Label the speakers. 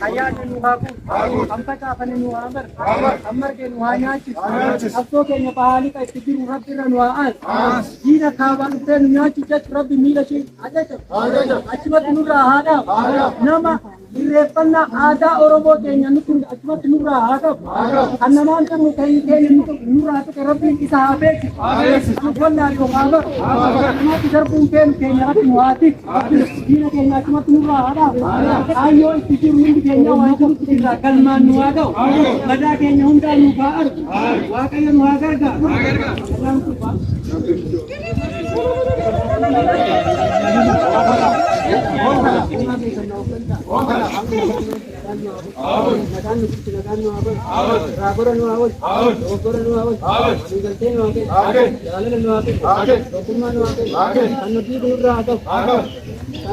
Speaker 1: Ayyaanni nu haa guutu. Kan facaafame nu haa margu. Kan marge nu haa nyaachisu. Qabsoo keenya bahaaliqa itti jiru Rabbi irra nu haa aansu. Diina kaabaa dhuftee nu nyaachu jechu Rabbi miila ishee haa cacabu. Achumatti nurraa haa dhaabu. Nama irreeffannaa aadaa Oromoo keenya nutti achumatti nurraa haa qabu. Kan namaan qabnu kan keenya nurraa tuqe Rabbiin isa haa beeksisu. Wallaahi haa baru. Achumatti darbuun keenu keenya Rabbi nu haa tiksu. Diina keenya achumatti nurraa haa dhaabu. Kaayyoo itti jiru hundi keenya waan jirutti irraa galmaan nu haa ga'u. Madaa keenya hundaa nuuf haa argu. Waaqayyo nu haa gargaaru.